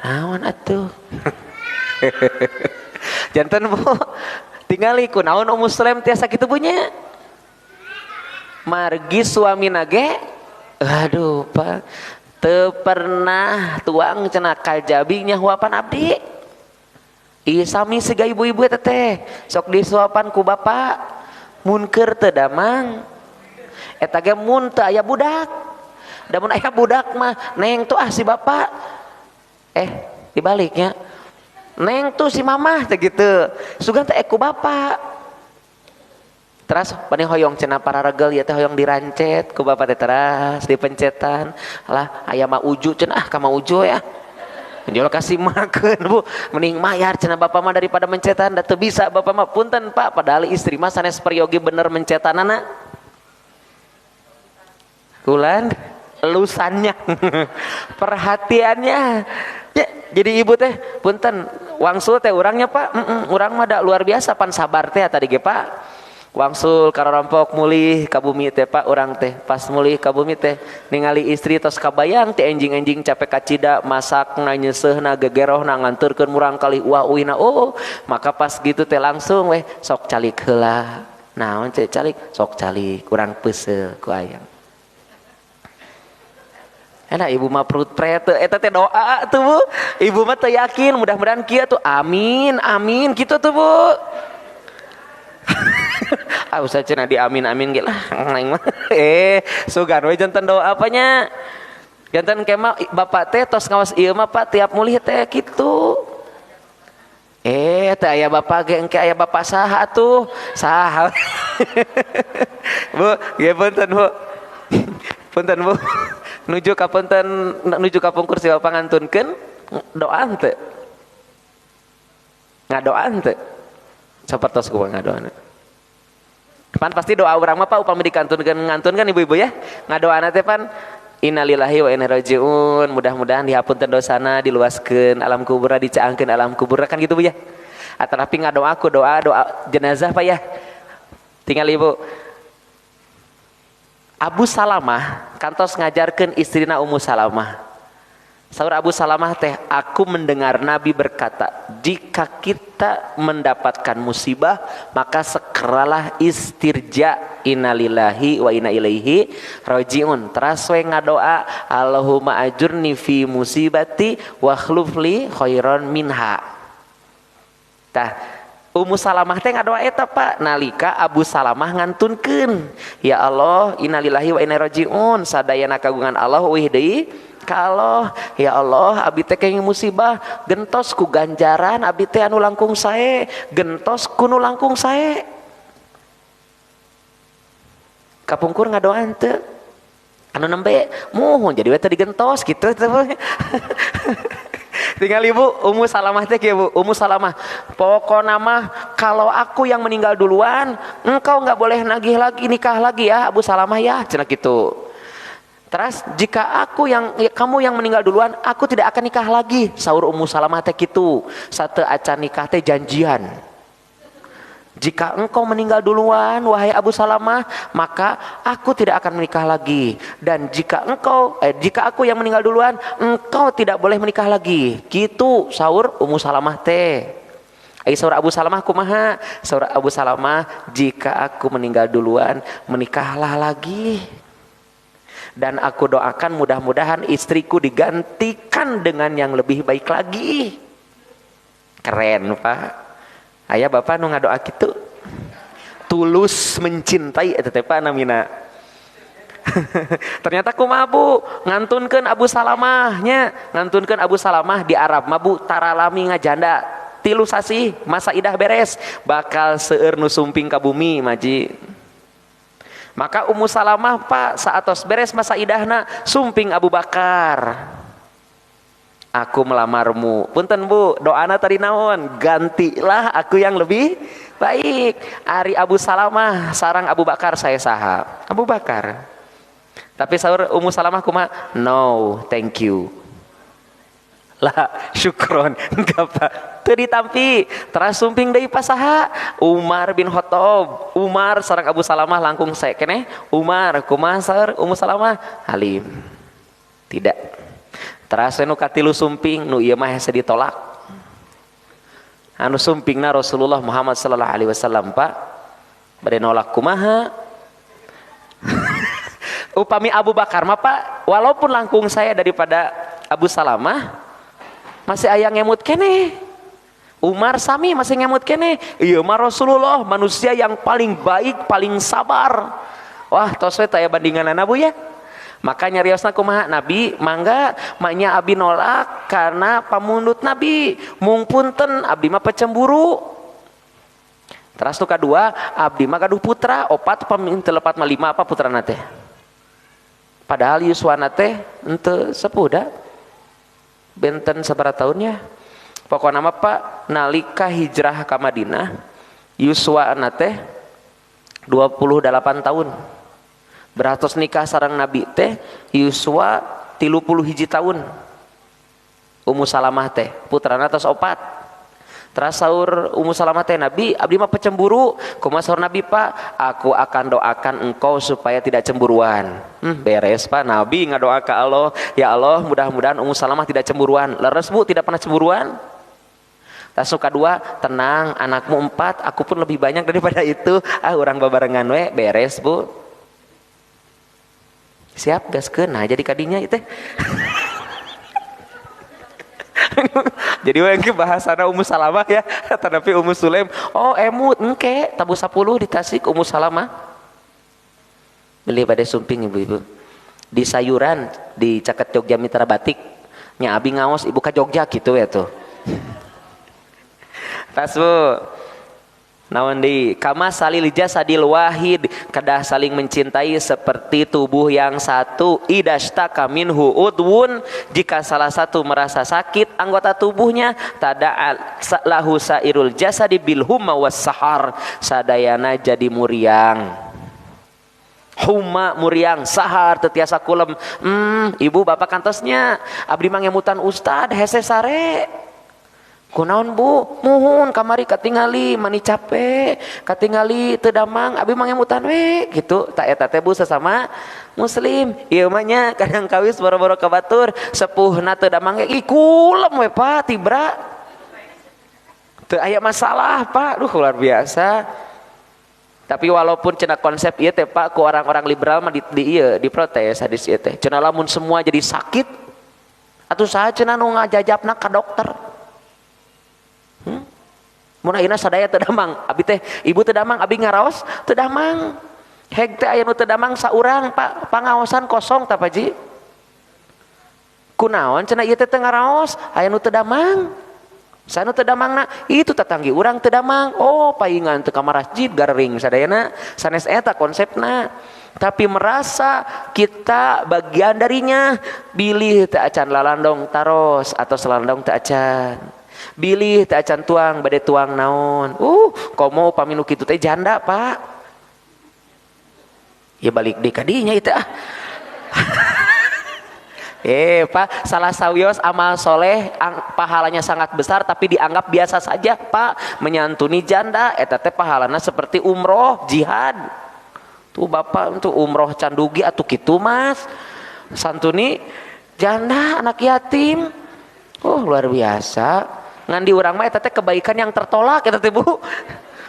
Speaker 1: Naon atuh. Janten Bu tingali kunaon Ummu Sulaim tiasa kitu bunya. Margi suamina ge aduh Pak teu pernah tuang cenah kajabi nyahuapan abdi. Ih sami siga ibu-ibu eta teh sok disuapan ku bapak mun keur teu damang eta ge mun teu aya budak. Da mun aya budak mah neng tuh ah si bapak dibaliknya neng tuh si mamah teh gitu sugan teh ku bapak. Teras paling hoyong cenah para regel ya teh hoyong dirancet ku bapak teh teras dipencetan lah aya mah uju cenah ah ka mah uju ya jual kasih makan Bu mending mayar cenah bapak mah daripada mencetan da teu bisa bapak mah punten Pak padahal istri mah sanes peryogi bener mencetanana kulan lusannya perhatiannya ya, jadi ibu teh punten wangsul teh urangnya Pak urang mah da luar biasa pan sabar teh tadi ge Pak. Wangsul kararompok mulih ka bumi teh Pak urang teh pas mulih ka bumi teh ningali istri tos kabayang teh enjing-enjing capek kacida masak na nyeuseuhna gegerohna nganturkeun murang kali uah uihna oh maka pas gitu teh langsung weh sok calik heula naon cek calik sok calik urang peuseuh ku ayang. Enak ibu mah perut pret eta teh doa tuh Bu ibu mah teu yakin mudah-mudahan kieu tuh amin amin kitu tuh Bu. Ah usah cenah di amin amin ge lah aing mah. Sugan we janten doa apanya. Janten kema bapak teh tos ngawas ieu mah Pak tiap mulih teh kitu. Teh aya bapak ge engke aya bapak saha atuh? Saha. Bu, ge punten Bu. Punten Bu. Nuju ka punten nuju ka pungkur si bapak ngantunkeun doa henteu. Ngadoa henteu. Sapertos kumaha ngadoana. Pan pasti doa urang mah Pak upami dikantunkeun ngantunkeun ibu-ibu ya. Ngadoana teh pan innalillahi wa inna ilaihi rajiun. Mudah-mudahan dihapunten dosana, diluaskeun alam kuburna, dicaangkeun alam kuburna kan gitu Bu ya. Atanapi ngadoa ku doa doa jenazah Pak ya. Tinggal Ibu. Abu Salamah kantos ngajarkeun istrina Ummu Salamah. Saur Abu Salamah teh, aku mendengar Nabi berkata, jika kita mendapatkan musibah, maka segeralah istirja innalillahi wa inna ilaihi rajiun. Teras we ngadoa, Allahumma ajurni fi musibati wa khlufli khairan minha. Tah, Ummu Salamah teh ngadoa eta Pak, nalika Abu Salamah ngantunkeun, ya Allah, innalillahi wa inna ilaihi rajiun, sadayana kagungan Allah euih deui. Kalau ya Allah abi teh kenging musibah gentos ku ganjaran abi teh anu langkung sae gentos ku nu langkung sae kapungkur ngadoan teu anu nembe muhun jadi we teh digentos kitu tinggal ibu Ummu Salamah teh kieu Bu Ummu Salamah pokona mah kalau aku yang meninggal duluan engkau nggak boleh nagih lagi nikah lagi ya Abu Salamah ya cenah kitu. Terus jika aku yang kamu yang meninggal duluan, aku tidak akan nikah lagi. Saur Ummu Salamah teh kitu. Sate acan nikah teh janjian. Jika engkau meninggal duluan, wahai Abu Salamah, maka aku tidak akan menikah lagi. Dan jika engkau jika aku yang meninggal duluan, engkau tidak boleh menikah lagi. Gitu saur Ummu Salamah teh. Saur Abu Salamah kumaha? Saur Abu Salamah, jika aku meninggal duluan, menikahlah lagi. Dan aku doakan mudah-mudahan istriku digantikan dengan yang lebih baik lagi. Keren Pak. Aya bapak nu ngadoa kitu. Tulus mencintai eta teh Pak namina. Ternyata kumaha Bu? Ngantunkeun Abu Salamah nya, ngantunkeun Abu Salamah di Arab mah Bu taralami ngajanda 3 sasih masa idah beres bakal seueur nu sumping ka bumi maji. Maka Ummu Salamah Pak saatos beres masa idahna sumping Abu Bakar. Aku melamarmu. Punten Bu, doana tadi naon? Gantilah aku yang lebih baik. Ari Abu Salamah sarang Abu Bakar saya saha? Abu Bakar. Tapi saur Ummu Salamah kumaha? No, thank you. Lah, syukron. Enggak Pak. Teu ditampi. Teras sumping deui pasaha? Umar bin Khattab. Umar sareng Abu Salamah langkung sae keneh. Umar kumaha saur Ummu Salamah? Halim. Tidak. Teras nu katilu sumping nu ieu mah hese ditolak. Anu sumpingna Rasulullah Muhammad sallallahu alaihi wasallam Pak. Bade nolak kumaha? Upami Abu Bakar mah Pak, walaupun langkung saya daripada Abu Salamah masih aya ngemut keneh. Umar sami masih ngemut keneh. Ieu mah Rasulullah manusia yang paling baik, paling sabar. Wah, tos we taya bandinganana Bu ya. Maka nyariosna kumaha Nabi mangga maknya abi nolak karena pamundut Nabi mung punten abdi mah pecemburu. Teras nu kadua abdi mah gaduh putra opat pami teu lepat mah 5 apa putrana teh. Padahal yuswana teh henteu sepuh da. Benten sabaraha tahun ya. Pokona mah Pak nalika hijrah ka Madinah yuswana teh 28 tahun. Beratos nikah sareng Nabi teh yuswa 31 tahun. Ummu Salamah teh putrana tos 4. Teras saur Ummu Salamah teh Nabi abdi mah pecemburu. Kumaha saur Nabi Pak? Aku akan doakan engkau supaya tidak cemburuan. Beres Pak, Nabi ngadoa ka Allah, ya Allah mudah-mudahan Ummu Salamah tidak cemburuan. Leres Bu tidak pernah cemburuan. Tas nu kadua, tenang anakmu 4, aku pun lebih banyak daripada itu. Ah urang babarengan we, beres Bu. Siap gaskeun. Nah jadi kadinya itu. Jadi we engke bahasana Ummu Salamah ya, tetapi Ummu Sulaim, oh emut engke tabu 10 di Tasik Ummu Salamah. Beli pada sumping ibu-ibu. Di sayuran di caket Jogja Mitra Batik. Nya abi ngaos ibu ka Jogja gitu ya tuh. Tas Bu. Naon di kama salil jasadil wahid kedah saling mencintai seperti tubuh yang satu. Idastaka minhu udwun, jika salah satu merasa sakit anggota tubuhnya, tada'a lahu sairul jasadi bil humma was sahar, sadayana jadi muriang. Huma muriang, sahar tetiasa kulem. Ibu bapak kantosnya abdi mangemutan ustad hese sare. Kunaon Bu? Muhun kamari katingali mani capek, katingali teu damang abi mangemutan we gitu. Tak eta teh Bu sesama muslim. Ieu mah nya kadang kawis boro-boro ka batur, sepuhna teu damang ge kulem we Pak tibra. Teu aya masalah Pak. Duh luar biasa. Tapi walaupun cenah konsep ieu teh Pak ku orang-orang liberal mah di ieu diprotes hadis ieu teh. Cenah lamun semua jadi sakit atuh saha cenah nu ngajajabna ka dokter? Mun ayeuna sadaya teu damang, abi teh ibu teu damang, abi ngaraos teu damang. Heg teh aya nu teu damang saurang Pak, pangaosan kosong tah Pak Ji. Kunaon cenah ieu teh teu ngaraos, aya nu teu damang. Sanu teu damangna, itu tatanggi urang teu damang. Oh, paingan teu ka masjid garering sadayana, sanes eta konsepna. Tapi merasa kita bagian darinya, bilih teu acan lalandong taros atau selandong teu acan. Bilih teu acan tuang bade tuang naon. Komo upami nu kitu teh janda Pak. Ya balik deui ka dinya ieu teh ah. Pak, salah sawios amal soleh pahalanya sangat besar tapi dianggap biasa saja Pak. Menyantuni janda eta teh pahalana seperti umroh, jihad. Tuh bapak untuk umroh candugi atuh kitu Mas. Santuni janda anak yatim. Oh luar biasa. Ngan di urang mah eta teh kebaikan yang tertolak eta teh Bu.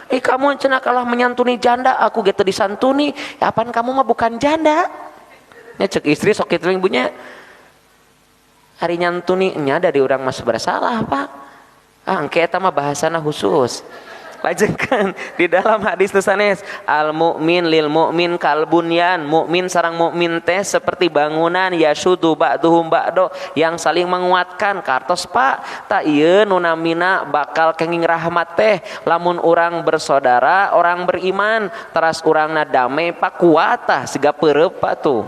Speaker 1: Kamu cenah kalah menyantuni janda, aku ge teu disantuni. Ya, apaan kamu mah bukan janda. Nya cek istri sok kitu ibunya. Hari nyantuni nya dari urang mah bersalah Pak. Ah engke eta mah bahasana khusus. Lajengkeun di dalam hadis nu sanes al mukmin lil mukmin kal bunyan, mukmin sareng mukmin teh seperti bangunan yasudu ba'duhum ba'do yang saling menguatkan. Kartos Pak, tak ieu nu namina bakal kenging rahmat teh lamun urang bersaudara, orang beriman, teras urangna damai Pak kuat tah siga peureup Pak tuh.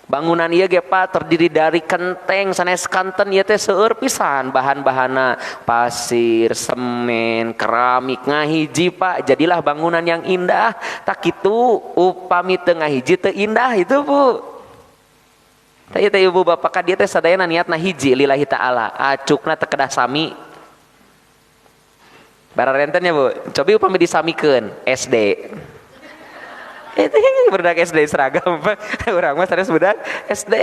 Speaker 1: Bangunan ieu ge Pak terdiri dari kenteng sanes kanten ieu teh seueur pisan bahan-bahanna, pasir, semen, keramik ngahiji Pak, jadilah bangunan yang indah. Tak kitu upami teu ngahiji teu indah itu Bu. Tah ieu teh ibu bapak ka dieu teh sadayana niatna hiji lillahi taala, acukna teu kedah sami. Bararenten nya Bu, cobi upami disamikeun SD. Itu budak SD seragam urang mah sanes budak SD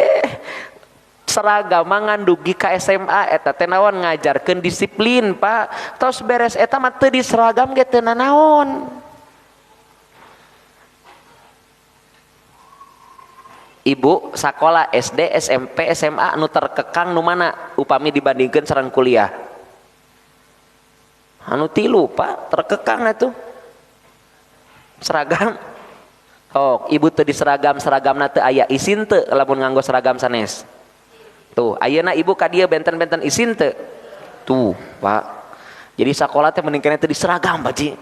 Speaker 1: seragam ngan dugi ka SMA eta teh naon ngajarkeun disiplin Pak. Tos beres eta mah teu diseragam ge teu nanaon. Ibu sakola SD, SMP, SMA nu terkekang nu mana upami dibandingkeun sareng kuliah? Anu tilu Pak terkekang atuh seragam. Oh, ibu teu diseragam, seragamna teu aya isin teu lamun nganggo seragam sanes. Tuh, ayeuna ibu ka dieu benten-benten isin teu. Tuh, Pak. Jadi sakola teh mending keneh teu diseragam, Pak Ji.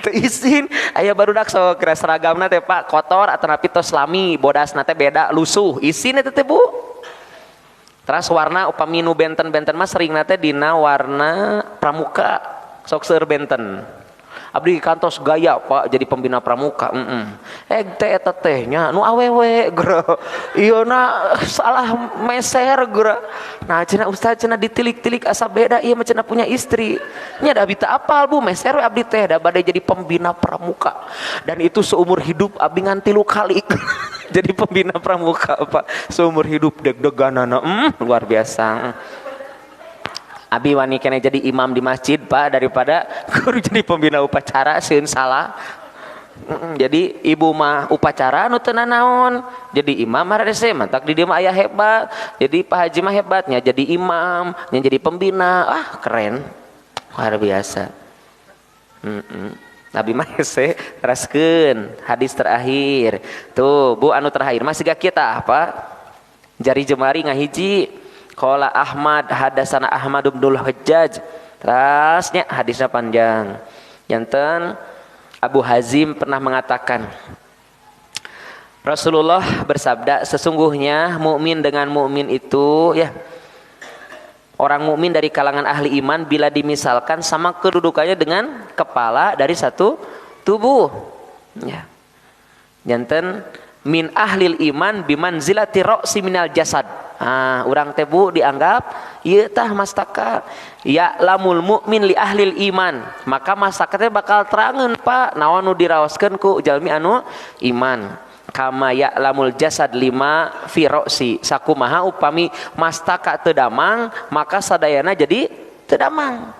Speaker 1: Teu isin, aya barudak sok kira seragamna teh Pak kotor atanapi tos lami, bodasna teh beda lusuh. Isin eta teh Bu. Teras warna upami nu benten-benten mah seringna teh dina warna pramuka, sok seueur benten. Abdi kantos gaya Pak jadi pembina pramuka. Teh eta teh nya nu awewe geura. Ieu na salah meser geura. Nah cenah ustaz cenah ditilik-tilik asa beda ieu mah cenah punya istri. Nya da abdi teu apal Bu meser we abdi teh da bade jadi pembina pramuka. Dan itu seumur hidup abdi ngan 3 kali jadi pembina pramuka Pak. Seumur hidup deg-deganana luar biasa. Abi wani kene jadi imam di masjid Pak daripada guru jadi pembina upacara sieun salah. Jadi ibu mah upacara nu teu nanaon, jadi imam mah rese mantak di dieu mah aya hebat, jadi Pak Haji mah hebatnya jadi imam, nya jadi pembina. Ah keren. Luar biasa. Nabi mah hese teraskeun hadis terakhir. Tuh Bu anu terakhir mah siga kieu tah Pak. Jari jemari ngahiji. Qala Ahmad hadasana Ahmad bin Hajjaj. Terasnya hadisnya panjang. Janten Abu Hazim pernah mengatakan Rasulullah bersabda sesungguhnya mukmin dengan mukmin itu ya orang mukmin dari kalangan ahli iman bila dimisalkan sama kedudukannya dengan kepala dari satu tubuh. Ya. Janten min ahlil iman bimanzilati ra'si minal jasad. Ah, urang teh Bu dianggap ieu tah mastaka ya lamul mukmin li ahlil iman. Maka mastaka teh bakal terangeun Pak naon nu diraoskeun ku jalmi anu iman. Kama ya lamul jasad lima fi ra'si. Sakumaha upami mastaka teu damang maka sadayana jadi teu damang.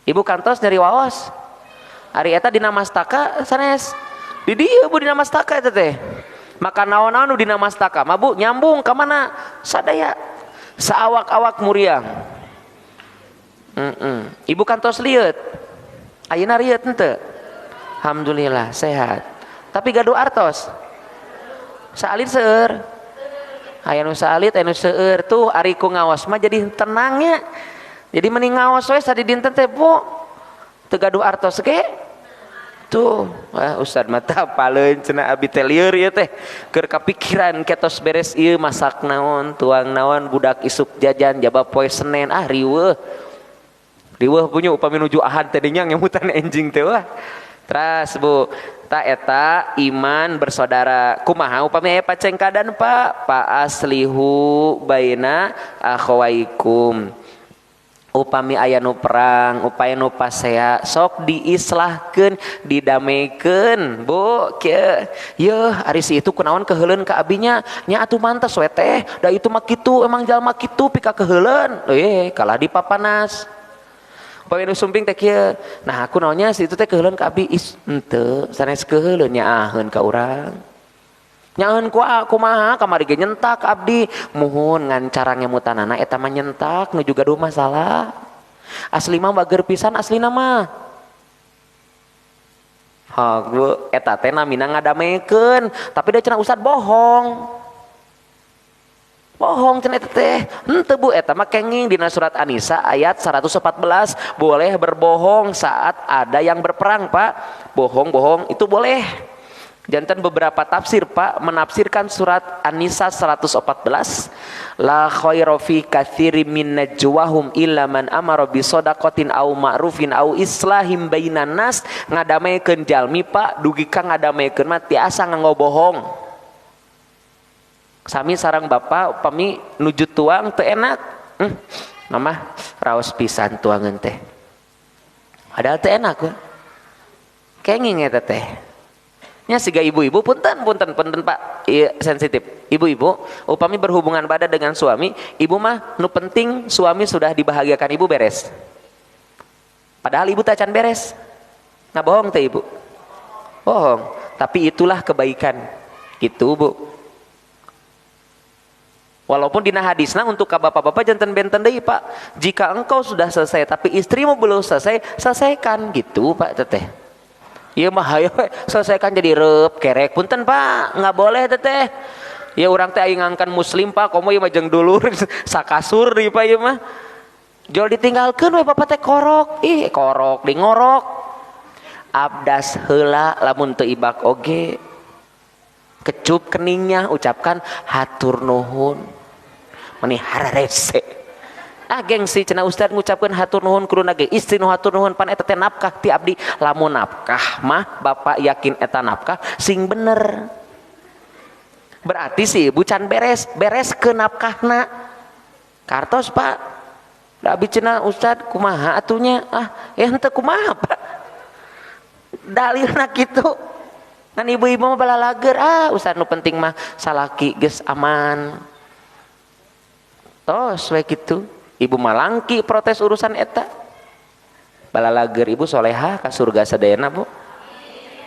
Speaker 1: Ibu kantos nyeri waos. Ari eta dina mastaka sanes. Di dieu Bu dina mastaka eta teh. Maka naon-naon nu dina mastaka mah Bu nyambung ka mana sadaya saawak-awak muriang. Ibu kantos lieut. Ayeuna rieut henteu? Alhamdulillah sehat. Tapi gaduh artos. Saalit seueur. Aya nu saalit aya nu seueur tuh ari ku ngaos mah jadi tenangnya. Jadi mending ngaos we sadi dinten teh Bu. Teu gaduh artos ge. Tuh, wah ustad mata paleun cenah abi teh lieur ieu teh. Keur kapikiran ketos beres ieu masak naon, tuang naon, budak isuk jajan jaba poe Senen ah riweuh. Riweuh punya upami nuju Ahad teh dinya ngemutan enjing teh wah. Teras Bu, ta eta iman bersaudara. Kumaha upami aya pacengkadan Pak? Pa aslihu baina akhawaikum. Upami aya nu perang, upaya nu pasea, sok diislahkeun, didamekeun, Bu. Kieu, yeuh ari si itu kunaon keheuleun ka abinya? Nya atuh mantes we teh, da itu mah kitu, emang jalma kitu pika keheuleun. Kalah dipapanas. Upami nu sumping teh kieu, nah aku naonnya si itu teh keheuleun ka abi, is henteu, sanes keheuleun nyaaheun ka urang. Nyaeun ku kumaha kamari ge nyentak abdi muhun ngan cara ngemutanana eta mah nyentak nu juga gaduh masalah. Asli mah bager pisan aslina mah. Ha, bu eta teh namina ngadamekeun, tapi da cenah ustad bohong. Bohong cenah eta teh. Henteu bu, eta mah kenging dina surat An-Nisa ayat 114, boleh berbohong saat ada yang berperang, Pak. Bohong-bohong itu boleh. Jantan beberapa tafsir Pak menafsirkan surat An-Nisa 114, la khaira fi katsirin min najwahum illa man amara bi shadaqatin aw ma'rufin aw islahim bainan nas, ngadamekeun jalmi Pak dugi ka ngadamekeun mah tiasa nganggo bohong. Sami sarang bapak upami nuju tuang teu enak. Mama raos pisan tuangan teh. Padahal teu enak. Kenging eta teh. Nya siga ibu-ibu punten punten punten Pak, iya, sensitif. Ibu-ibu upami berhubungan badan dengan suami, ibu mah nu penting suami sudah dibahagiakan ibu beres. Padahal ibu tacan beres. Nah bohong teh ibu. Bohong, tapi itulah kebaikan. Gitu Bu. Walaupun dina hadisna untuk ka bapak-bapak janten benten deui Pak. Jika engkau sudah selesai tapi istrimu belum selesai, selesaikan gitu Pak teteh. Ieu mah hayo selesaikan jadi reup kerek punten Pak, nggak boleh teteh. Ya urang teh aing ngangkan muslim Pak, komo ieu mah jeung dulur sakasur deui Pak ieu mah. Jol ditinggalkeun we bapak teh korok, ih korok di ngorok. Abdas heula lamun teu ibak oge. Kecup keningnya, ucapkan hatur nuhun. Meni hararese. Ah gengsi cenah ustad ngucapkeun hatur nuhun kuduna ge istri nu hatur nuhun pan eta teh nafkah ti abdi. Lamun nafkah mah bapak yakin eta nafkah sing bener. Berarti si ibu can beres, beres ke nafkahna. Kartos Pak. Da abdi cenah ustad kumaha atunya? Ah, ya henteu kumaha Pak. Dalilna kitu. Ngan ibu-ibu mah balalager, ah ustad nu penting mah salaki geus aman. Tos we kitu. Ibu malangki protes urusan eta. Balalager ibu soleha ka surga sadayana Bu.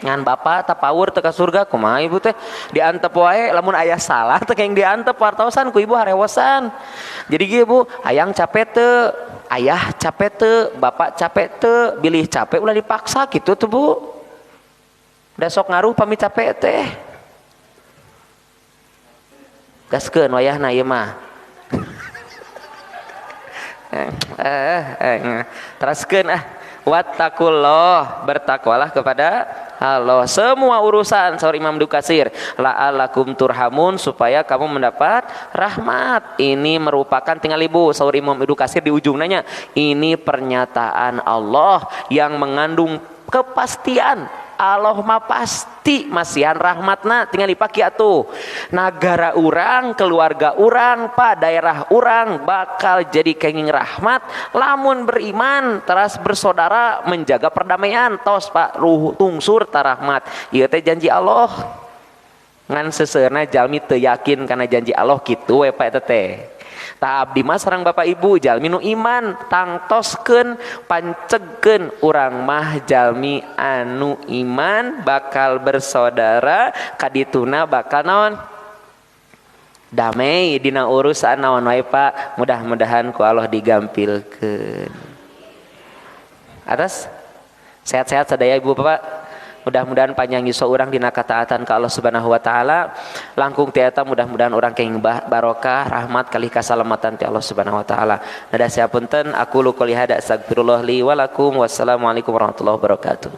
Speaker 1: Ngan bapak tapawur teu ka surga kumaha ibu teh diantep wae lamun aya salah teh yang diantep wartosan ku ibu harewosan. Jadi kieu Bu, hayang capek teu, ayah capek teu, bapak capek teu, bilih capek ulah dipaksa kitu tuh Bu. Da sok ngaruh pami capek teh. Gaskeun wayahna ieu mah. Teraskeun ah, wattaqullah, bertakwalah kepada Allah. Semua urusan saur Imam Dukasir, la'allakum turhamun, supaya kamu mendapat rahmat. Ini merupakan tinggal ibu saur Imam Dukasir di ujung nanya, ini pernyataan Allah yang mengandung kepastian. Allah mah pasti masihan rahmatna, tinggal dipake atuh. Nagara urang, keluarga urang, pak daerah urang bakal jadi kenging rahmat lamun beriman teras bersaudara menjaga perdamaian tos pak ruh tungsur tarahmat. Ieu teh janji Allah. Ngan seseueurna jalmi teu yakin kana janji Allah kitu we pak eta teh. Ta abdi mah sareng bapak ibu jalmi nu iman tangtoskeun pancegkeun urang mah jalmi anu iman bakal bersaudara kadituna bakal naon damai dina urusan naon wae Pak, mudah-mudahan ku Allah digampilkeun. Atas sehat-sehat sadaya ibu bapak. Mudah-mudahan panjang yuswa urang dina kataatan ka Allah Subhanahu wa taala. Langkung ti eta mudah-mudahan urang kenging barokah, rahmat kalih kasalamatan ti Allah Subhanahu wa taala. Nada siapunten aku lu qouli hada astagfirullah li wa lakum. Wassalamualaikum warahmatullahi wabarakatuh.